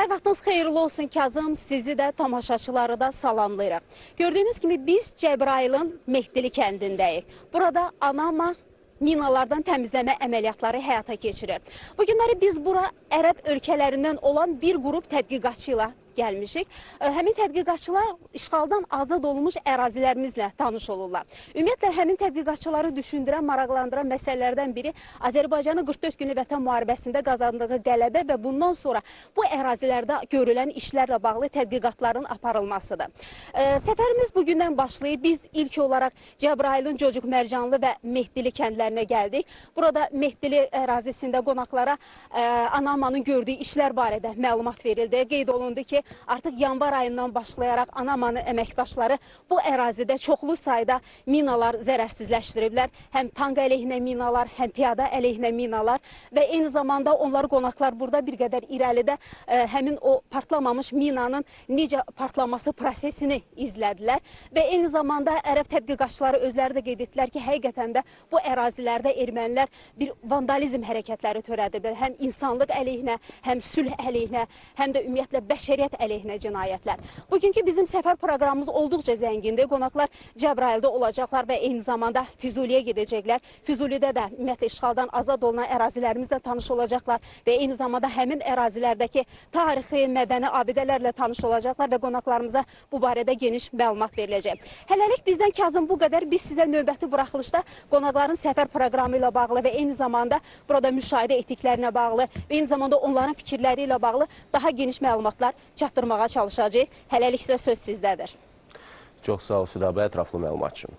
Hər vaxtınız xeyirli olsun Kazım, sizi də tamaşaçıları da salamlayırıq. Gördüyünüz kimi biz Cəbrayılın Mehdili kəndindəyik. Burada Anama minalardan təmizləmə əməliyyatları həyata keçirir. Bu günləri biz bura ərəb ölkələrindən olan bir qrup tədqiqatçı ilə gəlmişik. Həmin tədqiqatçılar işğaldan azad olunmuş ərazilərimizlə tanış olurlar. Ümumiyyətlə, həmin tədqiqatçıları düşündürən, maraqlandıran məsələlərdən biri Azərbaycanın 44 günlük vətən müharibəsində qazandığı qələbə və bundan sonra bu ərazilərdə görülən işlərlə bağlı tədqiqatların aparılmasıdır. Səfərimiz bugündən başlayıb. Biz ilk olaraq Cəbrayılın Cocuq Mərcanlı və Mehdili kəndlərinə gəldik. Burada Mehdili ərazisində qonaqlara Anamanın gördüyü işlər barədə məlumat verildi. Qeyd olundu ki, artıq yanvar ayından başlayaraq Anamanın əməkdaşları bu ərazidə çoxlu sayda minalar zərərsizləşdiriblər. Həm tank əleyhinə minalar, həm piyada əleyhinə minalar və eyni zamanda onlar qonaqlar burada bir qədər irəlidə həmin o partlamamış minanın necə partlaması prosesini izlədilər və eyni zamanda ərəb tədqiqatçıları özləri də qeyd etdilər ki, həqiqətən də bu ərazilərdə ermənilər bir vandalizm hərəkətləri törədiblər. Həm insanlıq əleyhinə, həm sülh əleyhinə, həm də ümumiyyətlə bəşəriyyət əleyhinə cinayətlər. Bugünkü bizim səfər proqramımız olduqca zəngindir. Qonaqlar Cəbrayılda olacaqlar və eyni zamanda Füzuliyə gedəcəklər. Füzulidə də ümumiyyətlə işğaldan azad olunan ərazilərimizlə tanış olacaqlar və eyni zamanda həmin ərazilərdəki tarixi, mədəni abidələrlə tanış olacaqlar və qonaqlarımıza bu barədə geniş məlumat veriləcək. Hələlik bizdən Kazım bu qədər. Biz sizə növbəti buraxılışda qonaqların səfər proqramı ilə bağlı və eyni zamanda burada müşahidə etdiklərinə bağlı və eyni zamanda onların fikirləri ilə bağlı daha geniş məlumatlar çatdırmağa çalışacağıq. Hələlik isə söz sizdədir. Çox sağ ol Südabə, ətraflı məlumat üçün.